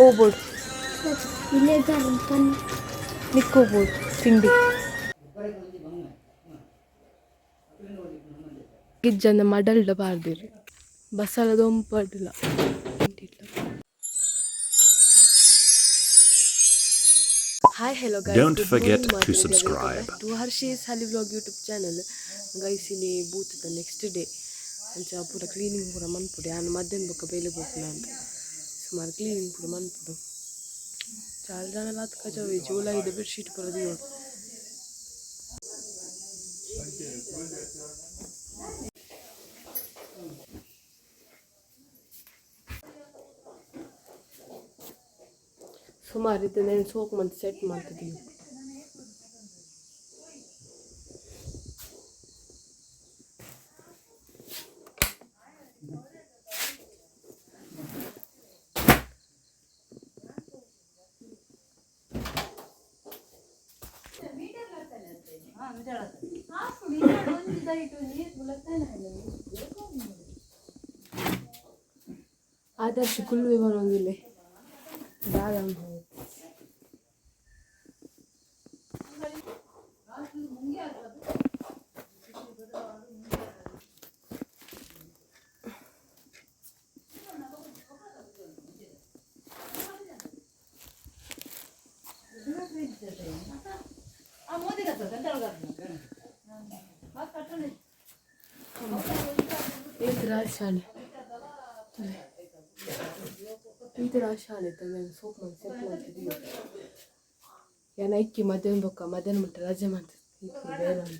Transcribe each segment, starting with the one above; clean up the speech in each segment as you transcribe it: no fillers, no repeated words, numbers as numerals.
ಓ board Nikko board ತಿಂಡಿ ಗಿಜ್ಜನ ಮಡಲ್ಡ ಪಾರ್ದಿರು ಬಸಲ ದೊಂಪಡ್ಲ. Hi hello guys. Don't forget to subscribe. To Harshi's Hali vlog YouTube channel. Guys, ಇನಿ ಬೂತದ next day. ಅಂಚ ಪೂರ cleaning ಪೂರ ಮನ್ಪುಡು. ಯಾನ್ ಮಧ್ಯಾಹ್ನ ಬೊಕ್ಕ ಬೇಲೆ ಪೋಪುನ ಅಂತ ಸುಮಾರು ಕ್ಲೀನಿಂಗ್ ಪೂರ ಮನ್ಪುಡು. ಚಾಲ್ ಜನ ಕಜಾವೆ ಜೂಲೈದ ಬೆಡ್ಶೀಟ್ ಪೂರ ದೀವೊಡು. ಸುಮಾರು ಇತ್ತೆ ನೇನ್ ಸೋಕ್ ಮಂತ್ ಸೆಟ್ ಮಂತ್ ದೀವು. ಆದರ್ಶ ಕುಲ್ಲುವೆ ಬರೋದಿಲ್ಲ ದಾದ. ಏತ್ ರಾಶಾನೆ ಈತ ರಾಶಾನೆ ತನ್ನ ಸೋಪ್ ಮಂತ್ ಸೆಟ್ ಮಾಡ್ತಿದ್ದೀವಿ. ಯಾನ್ ಐಕ್ಕಿ ಮಧ್ಯಾಹ್ನ ಬೊಕ್ಕ ಮಧ್ಯಾಹ್ನ ಮುಟ್ಟ ರಜೆ ಮಾಡ್ತಿದ್ದೆ ಬೇರೆ.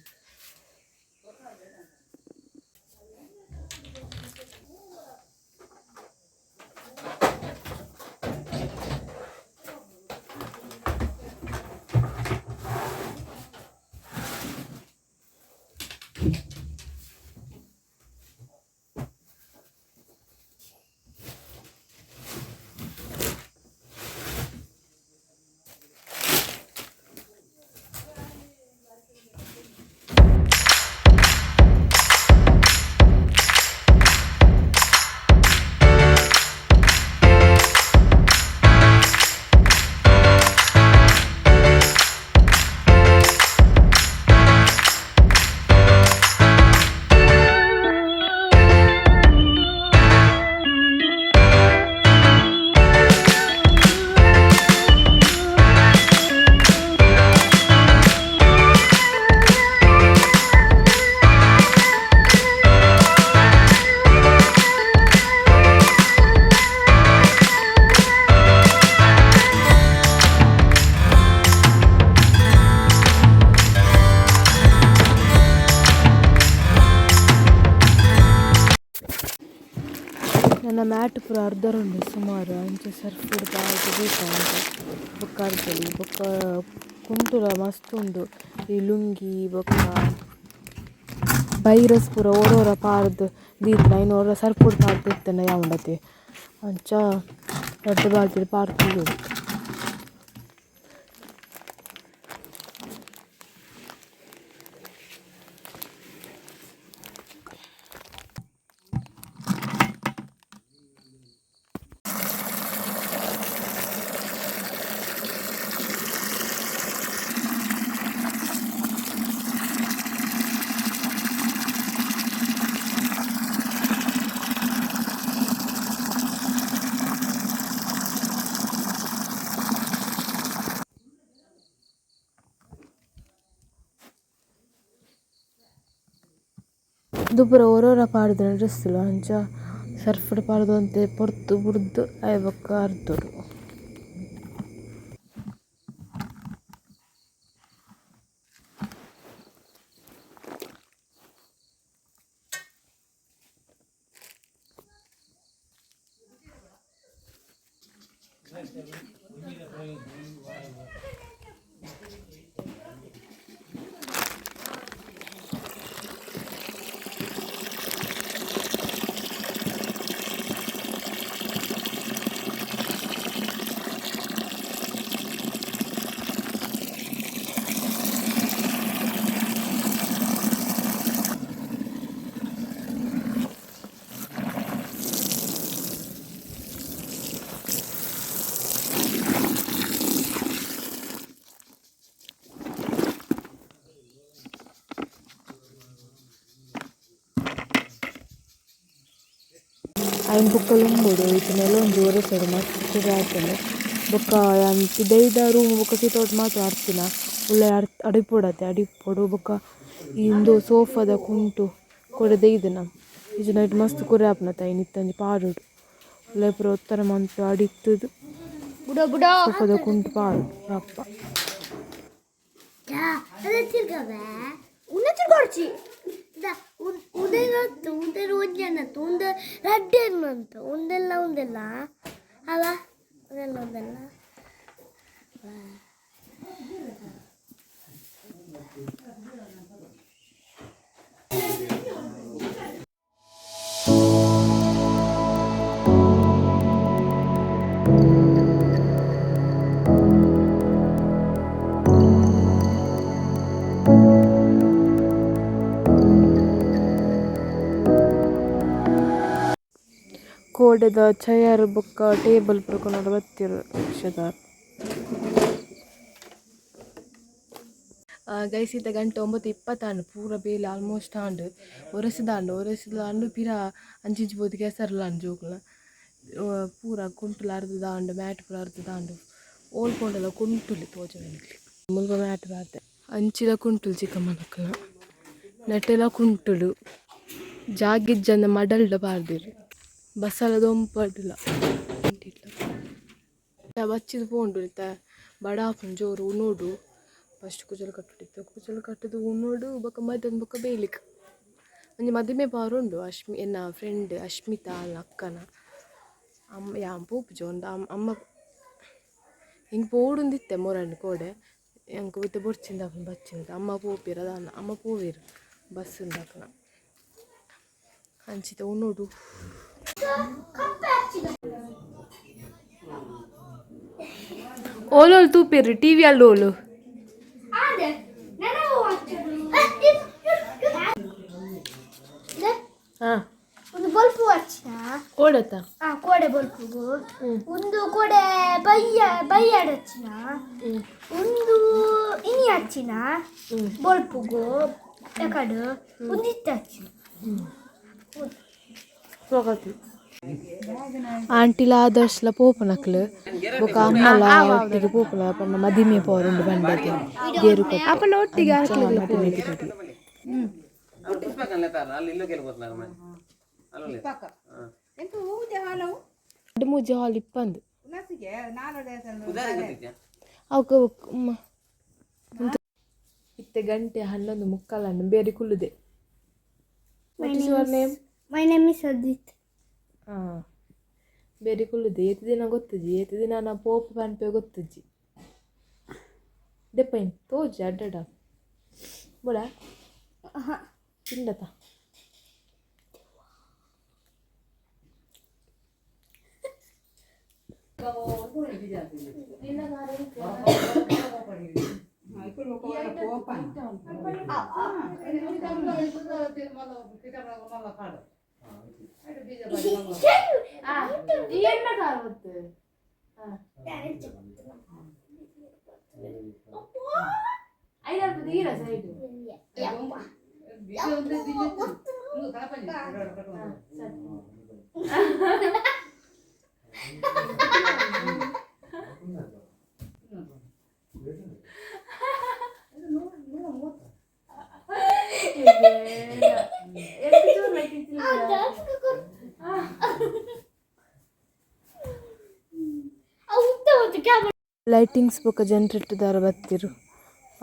ನನ್ನ ಮ್ಯಾಟ್ ಪೂರ ಅರ್ಧರುಂಡು ಸುಮಾರು. ಅಂಚ ಸರ್ಫ್ ಪಾಡ್ದ್ ದೀತ ಅಂಚ ಬೊಕ್ಕ ಅರ್ಧೊಲಿ. ಬೊಕ್ಕ ಕುಂಟುಲ ಮಸ್ತ್ ಉಂಡು. ಈ ಲುಂಗಿ ಬೊಕ್ಕ ಬೈರಸ್ ಪೂರ ಒರೊರ ಪಾಡ್ದ್ ದೀತ್ಂಡ ಐನ್ ಒರ ಸರ್ಫ್ ಪಾಡ್ದ್ ದೆತ್ತ್ಂಡ ಯಾವುಂಡತೆ. ಅಂಚ ರಡ್ಡ್ ಬಾಲ್ದಿಡ್ ಪಾಡ್ದ್ ದೀವೊಡು. ಉಂದು ಪೂರ ಒರೊರ ಪಾಡ್ದಿನ ಡ್ರೆಸ್ಸುಲು. ಅಂಚ ಸರ್ಫ್ ಡ್ ಪಾಡ್ದ್ ಒಂತೆ ಪೊರ್ತು ಬುಡ್ದು ಆಯಿ ಬೊಕ್ಕ ಅರ್ದೊಡು. ಐನ್ ಬೊಕ್ಕ ಲುಂಬೊಡು ಇತ್ತೆ ನೆಲ ಒಂಜಿ ಒರೆಸೊಡು ಮಸ್ತ್ ಕುರೆ ಆತುಂಡು. ಬೊಕ್ಕ ಯಾನ್ ಪಿದಯ್ದ ರೂಮ್ ಬೊಕ್ಕ ಸಿಟೌಟ್ ಮಾತ್ರ ಅರ್ತಿನ ಉಲಾಯಿ ಅಡಿಪೊಡತೆ ಅಡಿಪೊಡು ಬೊಕ್ಕ ಇಂದು ಸೋಫಾದ ಕುಂಟು ಕೊಡೆ ದೈದಿನ ಇಜ್ಜಿಂಡ ಐಟ್ ಮಸ್ತ್ ಕುರೆ ಆಪುನತ ಐನ್ ಇತ್ತೆ ಒಂಜಿ ಪಾಡೊಡು ಉಲಾಯಿ ಪೂರ ಒತ್ತರೆ ಮಂತ್ ಅಡಿತ್ತುದು ಸೋಫಾದ ಕುಂಟು ಪಾಡೊಡು ರಪ್ಪ. ಉಂದೆಲ್ಲ ಉಂದೆಲ್ಲ ಅವ ಉಂದೆಲ್ಲ ಉಂದೆಲ್ಲ. ಕೋಡೆದ ಚೇರ್ ಬೊಕ್ಕ ಟೇಬಲ್ ಪೂರ ಕೊನೊಡು ಬತ್ತೆರ್ ರಿಕ್ಷಾದಾರ್. ಗೈಸ್ ಇತ್ತೆ ಗಂಟೆ 9:20 ಆಂಡ್ ಪೂರ ಬೇಲೆ ಆಲ್ಮೋಸ್ಟ್ ಆಂಡ್. ಒರೆಸುದಾಂಡ್ ಒರೆಸುದಾಂಡ್ ಪಿರ ಅಂಚಿಂಚಿ ಪೋದು ಕೆಸರ್ಲಾಂಡ್ ಜೋಕುಲ್ನ ಪೂರ ಕುಂಟುಲ ಅರ್ದುದಾಂಡ್ ಮ್ಯಾಟ್ ಪೂರ ಅರ್ದುದಾಂಡ್ ಓಲ್ ಪೋಂಡಲ ಕುಂಟುಲು ತೋಜುಂಡು ಎಂಕ್ಲೆ. ಮುಲ್ಪ ಮ್ಯಾಟ್ ಪಾಡ್ದೆ ಅಂಚಿಲ ಕುಂಟುಲು ಚಿಕ್ಕಮ್ಮನಕಲ್ನ ನೆಟ್ಟೆಲ ಕುಂಟುಲು ಜಾಗಿಜ್ಜಂದೆ ಮಡಲ್ಡ್ ಪಾಡ್ದೆರ್ ಬಸಲ ದೊಂಪಡ್ಲ ಬಚ್ಚಿದ್ ಪೋಂಡು ಇತ್ತೆ ಬಡ ಆಪುಂಡು ಜೋರು ಉನೋಡು. ಫಸ್ಟ್ ಕುಜಲ್ ಕಟ್ಟುಡಿತ್ತು ಕುಜಲ್ ಕಟ್ಟುದು ಉನೋಡು ಬೊಕ ಮಧ್ಯಾಹ್ನ ಬೊಕ ಬೇಲಿಕ್ ಒಂಜಿ ಮದಿಮೆ ಪಾರುಂಡು ಅಶ್ಮಿ ಎನ್ನ ಫ್ರೆಂಡ್ ಅಶ್ಮಿತಾ ಅಲ್ನ ಅಕ್ಕನ ಅಮ್ಮ ಯಾನ್ ಪೋಪುಜಿ ಒಂದು ಅಮ್ಮ ಎಂಕ್ ಪೋಡುಂದಿತ್ತೆ ಮೊರನ್ ಕೋಡೆ ಎಂಕ್ ಇತ್ತೆ ಬೊರ್ಚಿಂದ ಬಚ್ಚಿಂದ ಅಮ್ಮ ಪೋಪೆರ್ ದಾನ್ನ ಅಮ್ಮ ಪೋವೆರ್ ಬಸ್ ಉಂಡಾಕನ ಅಂಚಿತ ಉನೋಡು. ಓಲೋಲು ತೂಪೆರ್ ಟಿವಿ ಅಲ್ಲಿ ಓಲು. ಒಂದು ಬಲ್ಪು ಹಚ್ಚಿನ. ಕೋಡತ? ಆ ಕೋಡೆ ಬಲ್ಪುಗು ಒಂದು ಕೋಡೆ ಬಯ್ಯ ಬಯ್ಯಾಡ ಹಚ್ಚಿನ. ಒಂದು ಇನಿ ಹಚ್ಚಿನ ಬಲ್ಪುಗು ಎಕಡು ಒಂದು ಇತ್ತ ಹಚ್ಚಿನ. ಆಂಟಿಲ ಆದರ್ಶ್ಲ ಪೋಪುನಕ್ಲು ಬೊಕ ಅಮ್ಮಲ ಒಟ್ಟಿಗೆ ಪೋಪುನ ಪಂಡ ಮದಿಮೆ ಪೋರುಂಡು ಬಂಡತೆ ಗೇರು ಅಪ್ಪನ ಒಟ್ಟಿಗೆ ಮದಿಮೆ ಪಿದಡಿ. ಮೂಜಿ ಹಾಲ್ ಇಪ್ಪಂದು ಅವಕ ಇತ್ತೆ ಗಂಟೆ 11:45 ಬೇರೆ ಕುಲ್ಲುದೆ. What is your name? My name is Adit. ಹಾಂ ಬೇರೆ ಕುಲ್ಲುದೆ ಏತ್ ದಿನ ಗೊತ್ತುಜಿ ಏತ್ ದಿನ ನಾ ಪೋಪು ಪನ್ಪೆ ಗೊತ್ತುಜಿ ದೆಪ್ಪೈನ್ ತೋಜಿ ಅಡ್ಡಡ ಬೋಡ ತಿಂಡತ. ಲೈಟಿಂಗ್ಸ್ ಬೊಕ ಜನರೇಟರ್ ದಾರ ಬತ್ತಿರು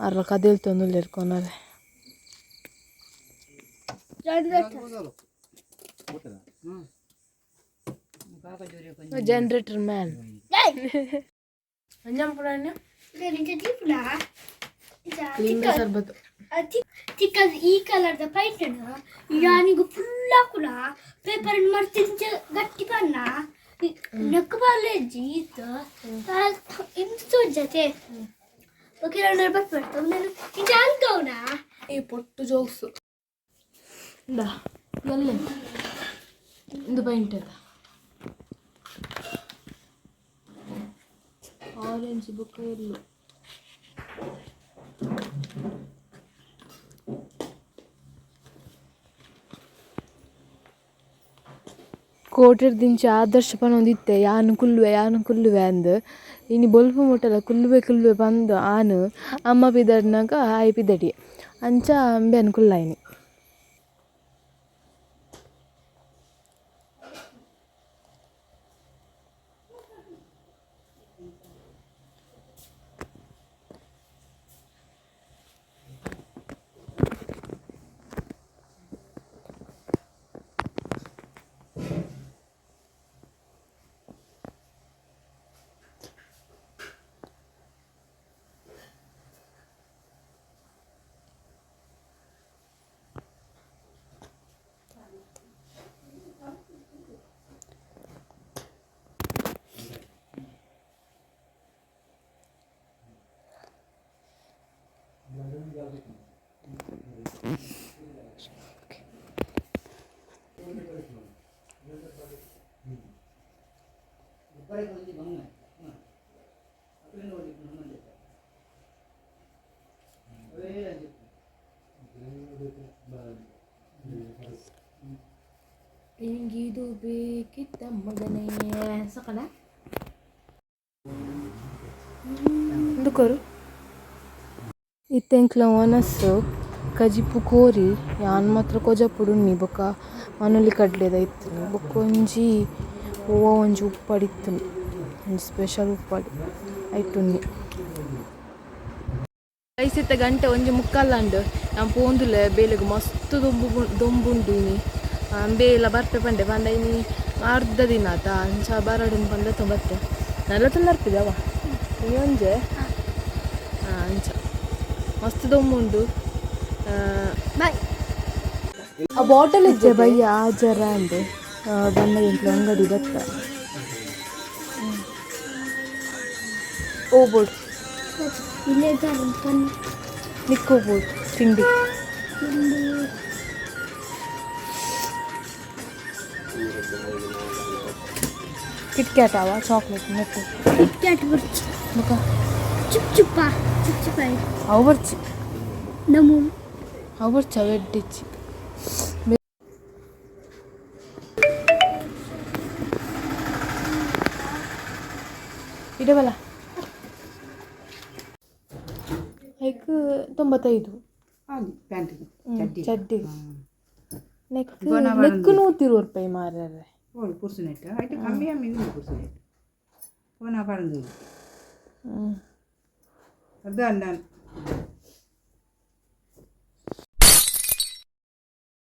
ಅರ್ಲ ಕದೆಲ್ತೊಂದುಲ್ಲೆರ್ ಕೊನರೆ. ಜನರೇಟರ್ ಮ್ಯಾನ್ ಲಿಂಬೆ ಸರ್ಬತ್. ಚಿಕ್ಕ ಈ ಕಲರ್ದ ಪೈಂಟ್ ಯಾನಿಗು ಫುಲ್ ಹಾಕುನ ಪೇಪರ್ ಮರ್ತಿಂಚ ಗಟ್ಟಿ ಪನ್ನ ನೆಕ್ ಬಾಲೇಜಿ ಇತ್ತು ಇಂದು ತೋಜತೆ ಓಕೆ ಬರ್ಪಡ್ತ ಇಂಚ ಅನ್ಕೌನ. ಈ ಪೊಟ್ಟು ಜೋಕ್ಸು ಇಂದಾ ಎಲ್ಲೆ ಇಂದು ಪೈಂಟ್ ಅದ ಆರೆಂಜ್ ಬೊಕ್ಕ ಎಲ್ಲೋ. ಕೋಟೆರ್ದಿಂಚ ಆದರ್ಶ ಪನೊಂದಿತ್ತೆ ಯಾನ್ ಕುಲ್ಲುವೆ ಯಾನ್ ಕುಲ್ಲುವೆ ಅಂದ್ ಇನಿ ಬೊಲ್ಪು ಮುಟ್ಟಲ ಕುಲ್ಲುವೆ ಕುಲ್ಲುವೆ ಪಂದ್ ಆನ್ ಅಮ್ಮ ಪಿದಡ್ನಗ ಆಯೆ ಪಿದಡಿಯೆ ಅಂಚ ಅಂಬ್ಯಾನ್ ಕುಲ್ಲಾಯಿನಿ. ಇಂಗಿದು ಬೇಕಿತ್ತ ಮಗನೇ ಸಕಲ ಕೊರು ಇತ್ತೆಂಕ್ಲ ಒನಸ್ಸು ಕಜಿಪು ಕೋರಿ ಯಾನ್ ಮಾತ್ರ ಕೊಜಪುಡುಣ್ಣಿ ಬೊಕ್ಕ ಮನೊಲಿ ಕಡ್ಲೆದ ಇತ್ತುಂಡು ಬೊಕ್ಕ ಒಂಜಿ ಒವ್ವ ಒಂಜಿ ಉಪ್ಪಡ್ ಇತ್ತುಂಡು ಒಂಜಿ ಸ್ಪೆಷಲ್ ಉಪ್ಪಡ್ ಐಟುಣ್ಣಿ. ಐಸಿತ್ತ ಗಂಟೆ ಒಂಜಿ ಮುಕ್ಕಾಲ್ ಯಾನ್ ಪೋಂದುಲ್ಲೆ ಬೇಲೆಗ್ ಮಸ್ತ್ ದೊಂಬು ದೊಂಬುಂಡು ಇನಿ ಬೇಲ ಬರ್ಪೆ ಪಂಡೆ ಪಂಡ ಇನಿ ಅರ್ಧ ದಿನ ಆತ ಅಂಚ ಬರಡುಂದು ಪಂಡ ಬತ್ತೆ ನಲ್ಲ ತುಂದರ್ಪಿದವ ಇನಿ ಒಂಜೆ ಅಂಚ ಮಸ್ತ್ ದೊಂಬುಂಡು. ಬಾಯ್. ಆ ಬಾಟಲ್ ಇಜ್ಜೆ ಬಯ್ಯ ಆಜರ ಅಂದೆ ಬಣ್ಣ ಎಂಟ್ಲು ಅಂಗಡಿ ಬತ್ತ ಓ ಬೋರ್ಡ್ ಇಲ್ಲೇ ನಿಕ್ಕೋ ಬೋರ್ಡ್ ತಿಂಡಿ. ಕಿಟ್ಕ್ಯಾಟ್ ಅವ ಚಾಕ್ಲೇಟ್ ನೆಟ್ಟು ಕಿಟ್ಕ್ಯಾಟ್ ಬರ್ಚಿ. ಮುಖ ಚಿಪ್ ಚಿಪ್ಪ ಚಿಪ್ ಚಿಪ್ಪ. ಅವು ಬರ್ಚಿ. ನಮ್ಮ ಅವು ಬರ್ಚಿ ಅವು ಎಡ್ಡಿಚ್ಚಿ ಇಡವಲ್ಲ ಐಕ್ 95. ಪ್ಯಾಂಟ್. ಚಡ್ಡಿ ನೆಕ್ ನೆಕ್ 120 ರೂಪಾಯಿ ಮಾರ್ರೆ. ಓಳು ಪುರ್ಸುನೆಟ್ ಐಟ್ ಕಮ್ಮಿ ಕಮ್ಮಿ ಉಂಡು ಪುರ್ಸುನೆಟ್ ಪೋನ ಪರಂದು. ಹ್ಞೂ. ಅದ.